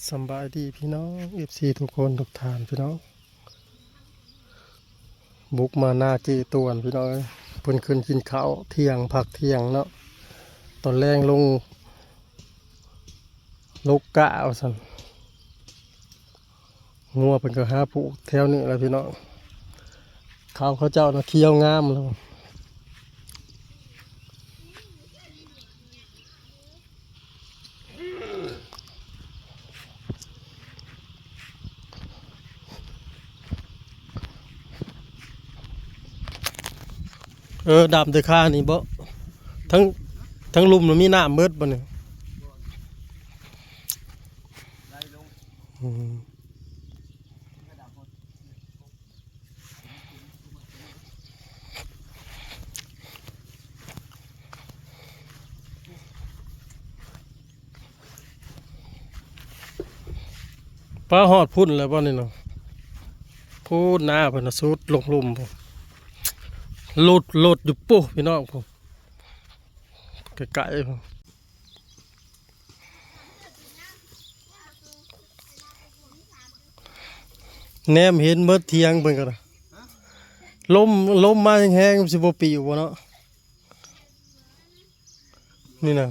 ສຳບາຍດີພີ່ນ້ອງ ເອັຟຊີ ທຸກຄົນທຸກທ່ານພີ່ນ້ອງ, ບຸກມານາເຈ້ຕວນພີ່ນ້ອງເອີຍ. ເພິ່ນຂຶ້ນກິນເຂົ້າທ່ຽງ ພັກທ່ຽງເນາະ, ຕອນແລງລົງ ລົກກ້າວ່າຊັ້ນ. ງົວເພິ່ນກໍຫາຜູກແຖວນີ້ແຫຼະພີ່ນ້ອງ, ເຂົ້າເຂົາເຈົ້ານະຂຽວງາມແລ້ວ. ເອີ ດຳແຕ່ຄານີ້ບໍ? ທັງ ທັງລຸ່ມນະມີນ້ຳເບິດບໍນີ້? ອືມ. ປາ ຮອດພຸ້ນແລ້ວບໍ່ນີ້ເນາະ? ພຸ້ນນາເພິ່ນນະ ສຸດລົງລຸ່ມພຸ້ນ. ລົດ ລົດຢູ່ປຸ້ນພີ່ນ້ອງພຸ້ນ ໄກໆພຸ້ນ. ແນມເຫັນເບິດຖຽງເພິ່ນກໍໄດ້. ລົມ ລົມມາແຮງໆ ມັນຊິບໍ່ປິວບໍ່ເນາະ ນີ້ນະ.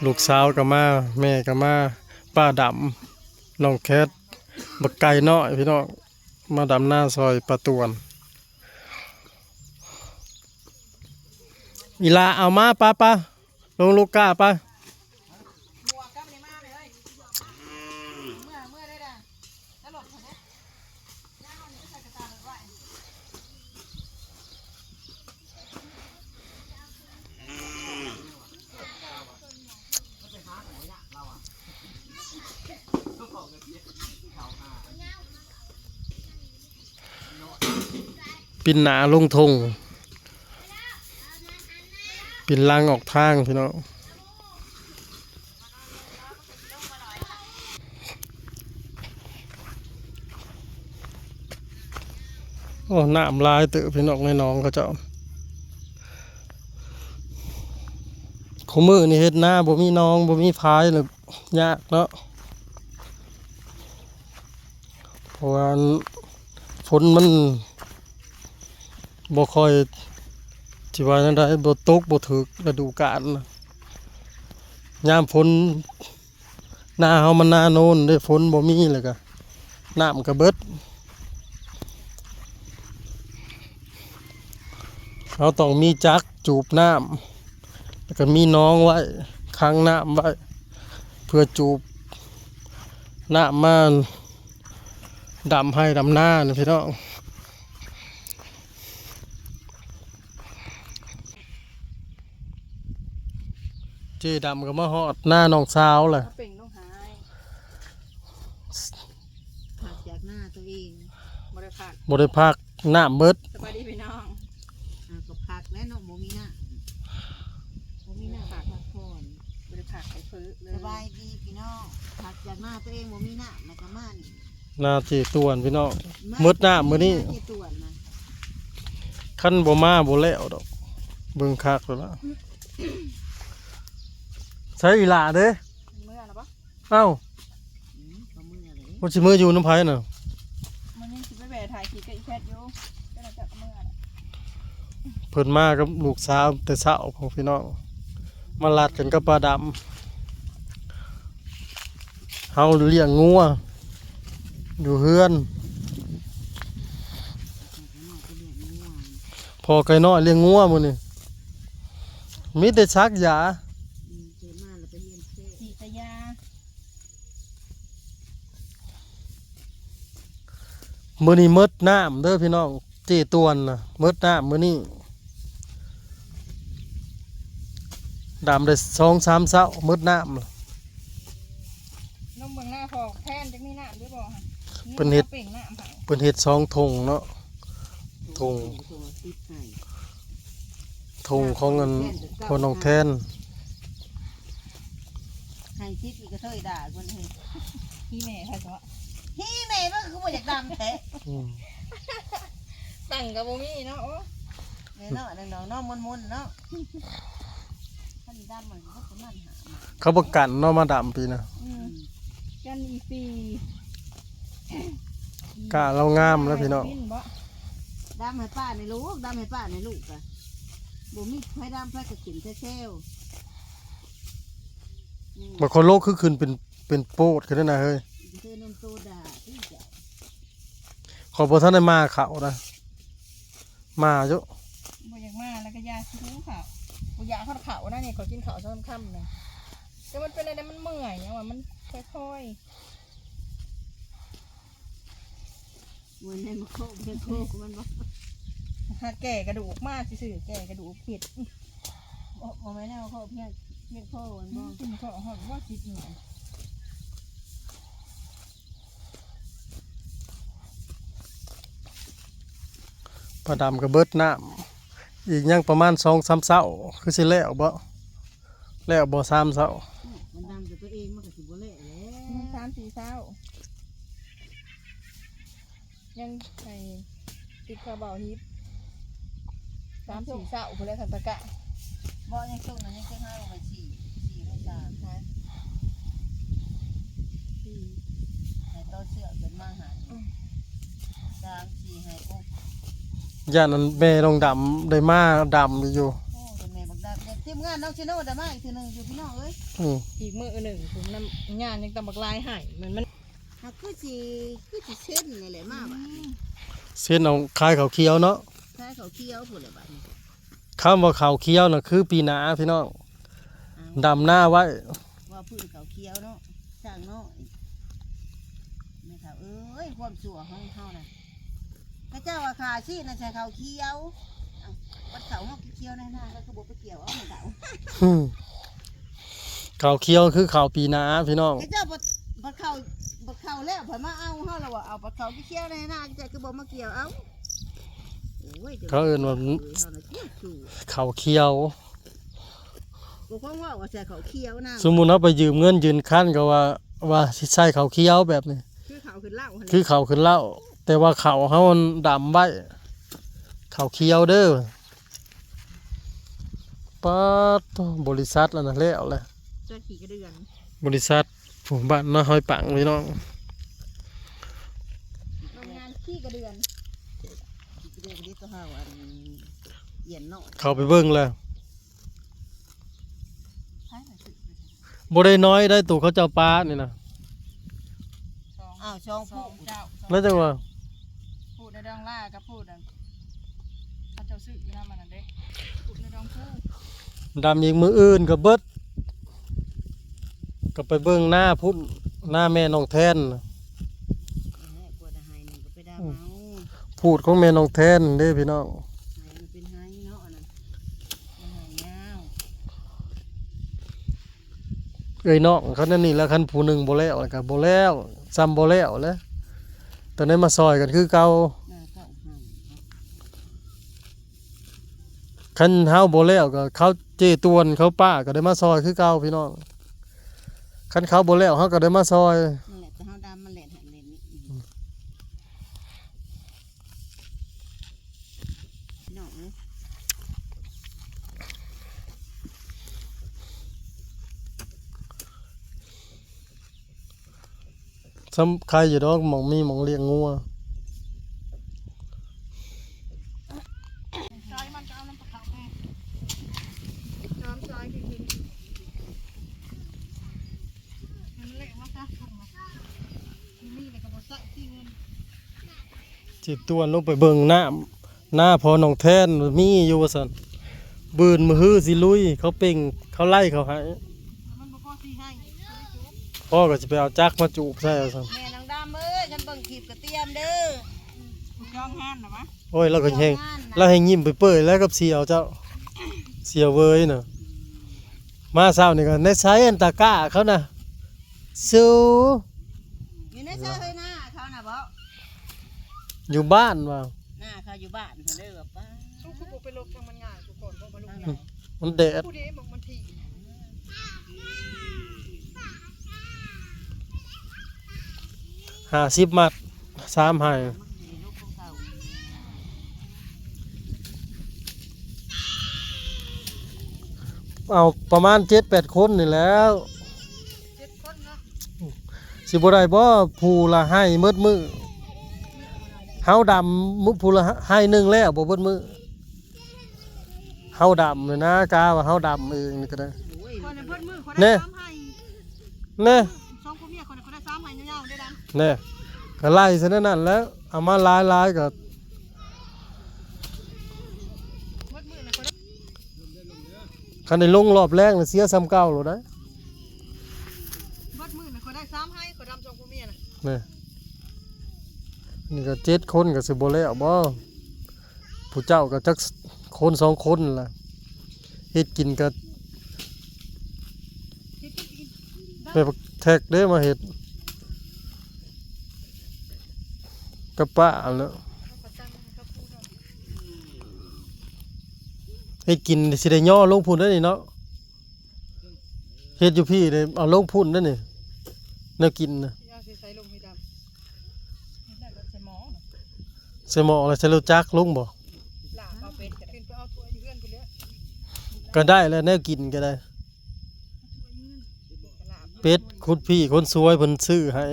ລູກສາວກໍມາ ແມ່ກໍມາ ປ້າດຳ ນ້ອງແຄດ ບັກໄກ່ນ້ອຍພີ່ນ້ອງ ມາດຳນາຊ່ອຍປ້າຕວນ. ອີ່ຫຼ້າ ເອົາມາ ປະ ປະ ລົງລູກກ້າ ໄປ. ປິ່ນໜ້າລົງທົ່ງ ປິ່ນຫຼັງອອກທາງພີ່ນ້ອງ. ໂອ້ ນ້ຳຫຼາຍເຕີບພີ່ນ້ອງ ໃນໜອງເຂົາເຈົ້າ. ຄູ່ມື້ນີ້ເຮັດນາບໍ່ມີໜອງ ບໍ່ມີຝາຍ ລະຍາກເນາະ. ເພາະວ່າຝົນມັນບໍ່ຄ່ອຍ ຊິວ່າແນວໃດ ບໍ່ຕົກບໍ່ຖືກລະດູການ. ຍາມຝົນ ນາເຮົາມັນນາໂນນເດ້ ຝົນບໍ່ມີ ແລ້ວກະນ້ຳກະເບິດ. ເຮົາຕ້ອງມີຈັກຈູບນ້ຳ ແລ້ວກະມີໜອງໄວ້ ຂັງນ້ຳໄວ້ ເພື່ອຈູບນ້ຳມາດຳໄຮ່ດຳນານະພີ່ນ້ອງ. ເຈ້ດຳກໍມາຮອດໜ້ານ້ອງສາວແຫຼະ. ເອົາເປັ່ງລົງຫາຍ ພັກຈາກໜ້າຕົວເອງ ບໍ່ໄດ້ພັກ ບໍ່ໄດ້ພັກ ນ້ຳເບິດ. ສະບາຍດີພີ່ນ້ອງ. ອ່າ ກໍພັກແລ້ວເນາະ ບໍ່ມີນ້ຳ ບໍ່ມີນ້ຳ ພັກ ພັກຜ່ອນ ບໍ່ໄດ້ພັກໄປເພີເລີຍ. ສະບາຍດີພີ່ນ້ອງ. ພັກຈາກໜ້າຕົວເອງ ບໍ່ມີນ້ຳ ແລ້ວກໍມານີ້ ໜ້າເຈ້ຕວນພີ່ນ້ອງ ມາ ເໝິດນ້ຳມື້ນີ້ ໜ້າເຈ້ຕວນນະ. ຄັນບໍ່ມາບໍ່ແລ້ວດອກ ເບິ່ງຄັກແລ້ວລະ. ໃສອີ່ຫຼ້າເດ້? ເມືອລະບໍ່? ເອົ້າ ອືມ ກໍເມືອລະເດ້. ມັນຊິເມືອຢູ່ນຳໃຜນະ? ມັນຍັງຊິໄປແວ່ຖ່າຍຄລິບກັບອີແຄດຢູ່ ແລ້ວເຈົ້າກໍເມືອລະ. ເພິ່ນມາກັບລູກສາວແຕ່ເຊົ້າພຸ້ນພີ່ນ້ອງ ມາລັດກັນກັບປ້າດຳ. ເຮົາລ້ຽງງົວຢູ່ເຮືອນ ພໍ່ໄກ່ນ້ອຍລ້ຽງງົວມື້ນີ້ ມີແຕ່ສັກຢາ ອືມ ຕື່ມແຕ່ຍາ. ມື້ນີ້ເໝິດນ້ຳເດີພີ່ນ້ອງ ເຈ້ຕວນນະ ເໝິດນ້ຳມື້ນີ້ ດຳໄດ້ສອງສາມເຊົ້າ ເໝິດນ້ຳ. ລົງເບິ່ງໜ້າພໍ່ແທນ ຈັກມີນ້ຳຢູ່ບໍ່? ເພິ່ນເຮັດ ເປັງນ້ຳໃຫ້ ເພິ່ນເຮັດສອງຖົງເນາະ ຖົງ ຖົງຂອງອັນພໍ່ນ້ອງແທນ. ໃຫ້ສິບອີກກະເທີຍດ່າກ່ອນເຮີ້ຍ. ອີແມ່ໃຜເກາະ ອີແມ່ ມຶງຄືບໍ່ຢາກດຳແທ້? ອືມ ຕັງກໍບໍ່ມີເນາະ. ໂອ້ ແນ່ນອນ ນ້ອງໆ ມ່ວນໆ ເນາະ ຄັນດຳມັນກໍປະມານຫ້າໝາກ ເຂົາບໍ່ກັນເນາະ ມາດຳປີນະ ອືມ ກັນອີກປີ ກ້າລາວງາມແລ້ວພີ່ນ້ອງ ດຳໃຫ້ປ້າແດ່ລູກ ດຳໃຫ້ປ້າແດ່ລູກ ກະບໍ່ມີໃຜດຳ ໃຜກໍຂຶ້ນແທ້ໆ ອືມ ບັກໂຄໂລຄືຂຶ້ນເປັນ ເປັນໂປດຂຶ້ນນະເຮີ້ຍ ຄືນ້ຳໂຊດາ ຂ້ອຍບໍ່ທັນໄດ້ມາເຂົ້ານະ ມາຢູ່ ບໍ່ຢາກມາແລ້ວກໍຢ່າຊິຫິວເຂົ້າ ບໍ່ຢາກຮອດເຂົ້ານະນີ້ ຂ້ອຍກິນເຂົ້າສອງສາມຄຳນະ ແຕ່ມັນເປັນແນວໃດ ມັນເມື່ອຍຫຍັງວະ ມັນຄ່ອຍໆ ເໝືອນໃນມະໂຄກ ເພຍງໂຄກມັນບໍ່ ຫາແກ່ກະດູກມາຊື່ໆ ແກ່ກະດູກເພັດ ບໍ່ ບໍ່ແມ່ນແນວໂຄກ ເພຍງ ເພຍງໂຄກມັນບໍ່ ອືມ ກິນເຂົ້າຮອດບໍ່ສິບໜ່ວຍ. ປາດຳກໍເບິດນ້ຳ ອີກຍັງປະມານສອງສາມເຊົ້າ ຄືຊິແລ້ວບໍ່ ແລ້ວບໍ່ສາມເຊົ້າ ມັນດຳແຕ່ຕົວເອງ ມັນກໍຊິບໍ່ແລ້ວແຫຼະ ມັນສາມສີ່ເຊົ້າ ຍັງໃຫ້ຕິດຄາເບົາຮີບ ສາມສີ່ເຊົ້າພຸ້ນແຫຼະ ທັນຕະກະ ບໍ່ ຍັງຊຸກນະ ຍັງເກັບຫາລົງໄປສີ່ ສີ່ຫຼືສາມ ຮະ ສີ່ ໃຫ້ຕໍ່ເຊືອກຂຶ້ນມາໃຫ້ ອືມ ສາມ ສີ່ ໃຫ້ກົບ ຢ້ານອັນແມ່ນ້ອງດຳໄດ້ມາດຳຢູ່ ໂອ້ ແມ່ບັກດຳ ທີມງານນ້ອງຊິໂນໄດ້ມາອີກເທື່ອໜຶ່ງຢູ່ ພີ່ນ້ອງເອີຍ ອືມ ອີກມື້ໜຶ່ງ ຜູ້ນຳງານຍັງຕຳບັກລາຍໃຫ້ ມັນ ມັນ ຫາກຄືຊິ ຄືຊິເຊັນນີ້ແຫຼະມາບາດນີ້ ເຊັນເອົາຂາຍເຂົ້າຂຽວເນາະ ຂາຍເຂົ້າຂຽວພຸ້ນແຫຼະບາດນີ້ ຄຳວ່າເຂົ້າຂຽວນະ ຄືປີໜ້າພີ່ນ້ອງ ດຳນາໄວ້ ວ່າພື້ນເຂົ້າຂຽວເນາະ ຊ່າງນ້ອຍ ແມ່ເຖົ້າເອີຍ ຄວາມຊົ່ວຂອງເຮົານະ ເຂົາເຈົ້າວ່າຂ້າຊີ້ນະໃສ່ເຂົ້າຂຽວ ເອົ້າ ບັດເຂົ້າເຮົາຂຽວໃນນາ ເຂົາຄືບໍ່ໄປກ່ຽວເອົາໃຫ້ເຂົາ ເຂົ້າຂຽວຄືເຂົ້າປີໜ້າພີ່ນ້ອງ ເຂົາເຈົ້າບັດ ບັດເຂົ້າ ບັດເຂົ້າແລ້ວ ເພິ່ນມາເອົາເຮົາລະວ່າ ເອົາບັດເຂົ້າຂຽວໃນນາ ເຈົ້າຄືບໍ່ມາກ່ຽວເອົາ ໂອ້ຍ ເຂົາເອີ້ນວ່າ ເອີຍ ເຮົານະຂຽວ ເຂົ້າຂຽວ ບໍ່ຄວນເວົ້າວ່າໃສ່ເຂົ້າຂຽວນະ ສົມມຸດເຮົາໄປຢືມເງິນຢືມຄຳກໍວ່າ ວ່າຊິໃສ່ເຂົ້າຂຽວແບບນີ້ ຄືເຂົ້າຂຶ້ນເລົ້າຫັ້ນແຫຼະ ຄືເຂົ້າຂຶ້ນເລົ້າ ແຕ່ວ່າເຂົ້າເຮົາມັນດຳໄວ້ ເຂົ້າຂຽວເດີ ປາດໂທ້ ບໍລິສັດລະນະ ແລ້ວແຫຼະ ເຈົ້າຂີ້ກະເດືອນ ບໍລິສັດ ໂອ້ ບ້ານນາຫອຍປັງພີ່ນ້ອງ ໂຮງງານຂີ້ກະເດືອນ ຂີ້ກະເດືອນນີ້ຕົວເຮົາອັນ ຢ້ຽນເນາະ ເຂົ້າໄປເບິ່ງແລ້ວ ບໍ່ໄດ້ນ້ອຍໄດ໋ ໂຕເຂົາເຈົ້າປານີ້ນະ ສອງ ອ້າວ ສອງຜູ້ ສອງເຈົ້າ ແລ້ວຈັ່ງວ່າ ຜູ້ໃນດອງລາກັບຜູ້ນັ້ນ ເຂົາເຈົ້າຊື້ຢູ່ນຳອັນນັ້ນເດ້ ຜູ້ໃນດອງຜູ້ ດຳອີກ ມື້ອື່ນກໍເບິດ ກໍໄປເບິ່ງນາພຸ້ນ ນາແມ່ນ້ອງແທນ ຜູ້ດຂອງແມ່ນ້ອງແທນເດ້ພີ່ນ້ອງ ໄຮ່ມັນເປັນໄຮ່ເນາະ ອັນນັ້ນ ໄຮ່ຍາວ ເອື້ອຍນ້ອງເຂົາແນວນີ້ແຫຼະ ຄັນຜູ້ໜຶ່ງບໍ່ແລ້ວແລ້ວກໍບໍ່ແລ້ວ ສ່ຳບໍ່ແລ້ວແຫຼະ ຕອນໃດມາຊ່ອຍກັນຄືເກົ່າ ຄັນເຮົາບໍ່ແລ້ວກໍເຂົາເຈ້ຕວນເຂົາປ້າກໍໄດ້ມາຊ່ອຍຄືເກົ່າພີ່ນ້ອງ ຄັນເຂົາບໍ່ແລ້ວເຮົາກໍໄດ້ມາຊ່ອຍ ນັ້ນແຫຼະ ແຕ່ເຮົາດຳມັນແລ່ນຫັ້ນແລ່ນນີ້ ພີ່ນ້ອງເອີຍ ສ່ຳໄຄຢູ່ດອກ ໝ່ອງມີໝ່ອງລ້ຽງງົວ ຊອຍມັນກໍເອົານຳປາເຂົາແດ່ ຈອມຊອຍຄືກິນ ມັນເລະມາຊະ ມີແລ້ວກໍບໍ່ໃຊ້ທີ່ເງິນ ຊິຕວນລົງໄປເບິ່ງນ້ຳ ໜ້າພໍ່ນ້ອງແທນມີຢູ່ວ່າຊັ້ນ ບື່ນມື້ຮືຊິລຸຍ ເຂົາເປັ່ງເຂົາໄລ່ເຂົາໃຫ້ ມັນບໍ່ພໍຊິໃຫ້ ພໍ່ກໍຊິໄປເອົາຈັກມາຈູບໃສ່ວ່າຊັ້ນ ແມ່ນາງດຳເອີຍ ຄັນເບິ່ງຄລິບກໍຕຽມເດີ ຈອງງານນະວະ ໂອ້ຍ ລາວກໍແຮງ ລາວແຮງຍິ້ມເປີຍໆ ແລ້ວກັບສ່ຽວເຈົ້າ ສ່ຽວເວີຍນະ ມາເຊົ້ານີ້ກໍໃນໃສອັນຕາກ້າເຂົານະ ຊູ ຢູ່ໃນໃສເຮີຍ ນາເຂົານະບໍ ຢູ່ບ້ານວ່າ ນາເຂົາຢູ່ບ້ານເຂົາເດີວ່າ ປ້າ ສຸກຄືບໍ່ໄປລົບທາງມັນງ່າຍ ສຸກກ່ອນບໍ່ມາລົບ ມັນແດດ ຜູ້ເດມັນ ມັນຖີ່ ຫ້າສິບມັດ ສາມໄຮ່ ມັນຊິລົບຂອງເກົ່າ ເ ເອົາປະມານເຈັດແປດຄົນນີ້ແຫຼ້ວ. ເຈັດຄົນເນາະ. ຊິບໍ່ໄດ້ບໍ່ ຜູ້ລະໄຮ່ໝົດມື້? ເຮົາດຳມື້ຜູ້ລະໄຮ່ໜຶ່ງແລ້ວບໍ່ເບິດມື້? ເຮົາດຳນີ້ນະ ກາວ່າເຮົາດຳເອງນີ້ກໍໄດ້. ຂ້ອຍນະເບິດມື້ຂ້ອຍໄດ້ສາມໄຮ່. ແນ່ ສອງຜົວເມຍຂ້ອຍນະ ຂ້ອຍໄດ້ສາມໄຮ່ຍາວໆ ໄດ້ດຳ. ແນ່ ກໍໄລ່ຊະແນວນັ້ນແຫຼະ ເອົາມາຫຼາຍໆ ກໍ ເບິດມື້ນະຂ້ອຍໄດ້ ຄັນໄດ້ລົງຮອບແລງນະ ເສຍສ່ຳເກົ່າໂລດໄດ໋. ເບິດມື້ນະຂ້ອຍໄດ້ສາມໄຮ່ ຂ້ອຍດຳສອງຜົວເມຍນະ. ແນ່ ນີ້ກໍເຈັດຄົນ ກໍຊິບໍ່ແລ້ວບໍ່? ຜູ້ເຈົ້າກໍຈັກຄົນສອງຄົນລະ ເຮັດກິນກໍແມ່ບັກແທັກເດ້ມາເຮັດກັບປ້າຫັ້ນແຫຼະ. ເຮັດກິນຊິໄດ້ຍໍລົງພຸ້ນເດ້ນີ້ເນາະ. ເຮັດຢູ່ພີ້ເດ້ ເອົາລົງພຸ້ນເດ້ນີ້ ແນວກິນນະ. ຊິເອົາໃສ່ລົງໃຫ້ດຳ ໃສ່ໝໍ້ນະ ໃສ່ໝໍ້ແລ້ວໃສ່ລົດຈັກລົງບໍ່? ລາບເອົາເປັດກໍໄດ້ ຂຶ້ນໄປເອົາຖ້ວຍຢູ່ເຮືອນພຸ້ນແຫຼະ. ກໍໄດ້ແຫຼະ ແນວກິນກໍໄດ້. ເປັດຄຸນພີ່ຄົນສວຍເພິ່ນຊື້ໃຫ້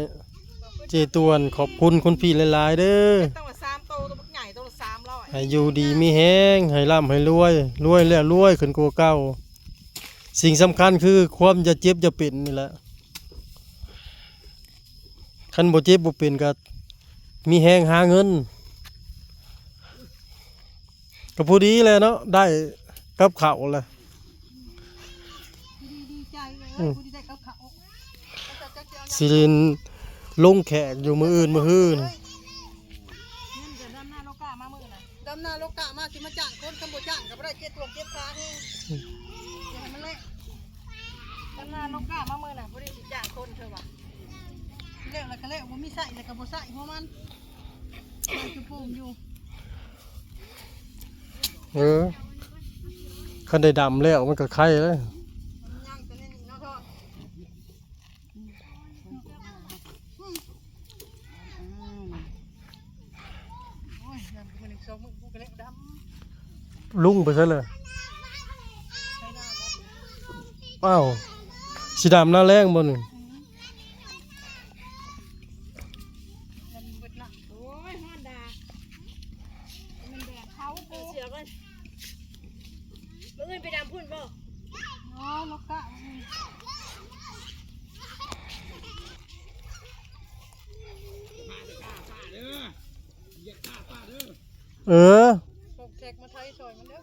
ເຈ້ຕວນ ຂອບຄຸນຄຸນພີ່ຫຼາຍໆເດີ. ຕັ້ງວ່າສາມໂຕ ໂຕບັກໃຫຍ່ ໂຕລະສາມຮ້ອຍ. ໃຫ້ຢູ່ດີມີແຮງ ໃຫ້ລ່ຳໃຫ້ລວຍ ລວຍແລ້ວລວຍຂຶ້ນກວ່າເກົ່າ. ສິ່ງສຳຄັນຄືຄວາມຢ່າເຈັບຢ່າເປັນນີ້ແຫຼະ. ຄັນບໍ່ເຈັບບໍ່ເປັນກໍມີແຮງຫາເງິນ ກໍພໍດີແຫຼະເນາະ ໄດ້ກັບເຂົ້າແຫຼະ. ດີ ດີໃຈເລີຍ ອືມ ຜູ້ທີ່ໄດ້ກັບເຂົ້າ. ຊິລົງແຂກຢູ່ມື້ອື່ນມື້ຮືນ. ເງິນກໍດຳນາໂລກາມາມື້ນະ ດຳນາໂລກາມາ ຊິມາຈ້າງຄົນ ຄັນບໍ່ຈ້າງກໍບໍ່ໄດ້ ເຈັບຕົວເຈັບຂາແຮງ. ອືມ ຢ່າໃຫ້ມັນແລະ ດຳນາໂລກາມາມື້ນະ ບໍ່ໄດ້ຊິຈ້າງຄົນເທື່ອວ່າ ແລ້ວລະກໍແລ້ວ ບໍ່ມີໃຊ້ລະກໍບໍ່ໃຊ້ຫົວມັນ ໃສ່ຈຸປູມຢູ່. ເອີ ຄັນໄດ້ດຳແລ້ວມັນກໍໄຄເລີຍ. ມັນຍັງແຕ່ໃນນີ້ເນາະ ລຸງໄປໃສລະ? ອ້າວ ຊິດຳນາແລງບໍ່ນີ້? ເອົາເສືອກ່ອນ ມື້ອື່ນໄປດຳພຸ້ນບໍ່? ອໍ ລົກກະ ເອີ ພວກແຂກມາໄທຊ່ອຍມັນເດີ.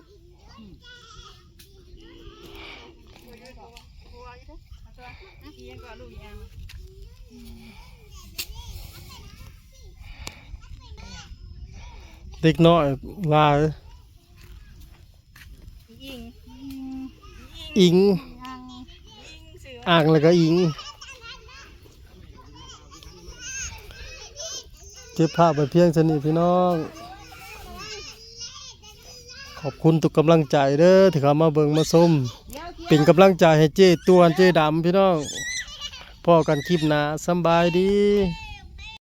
ເດັກນ້ອຍຫຼາຍ. ອີ່ງ ອີ່ງ ອີ່ງ ອ່າງ ແລ້ວກໍອີ່ງ. ເກັບພາບໄວ້ພຽງເທົ່ານີ້ພີ່ນ້ອງ. ຂອບຄຸນທຸກກຳລັງໃຈເດີ ທີ່ເຂົ້າມາເບິ່ງມາຊົມ ເປັນກຳລັງໃຈໃຫ້ເຈ້ຕວນ ເຈ້ດຳ ພີ່ນ້ອງ. ພໍ້ກັນຄລິບໜ້າ ສຳບາຍດີ.